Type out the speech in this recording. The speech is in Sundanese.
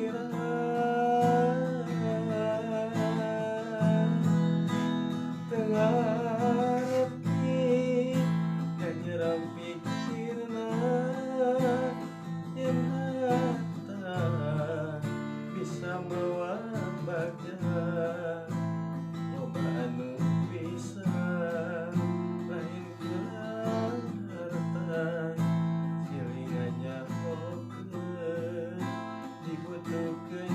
pikiran. Teu ngarti kanyeram pikirna, yen harta bisa mawa bagja, loba anu bisa lain ku harta. Silih nganyahokeun dibutuhkeun.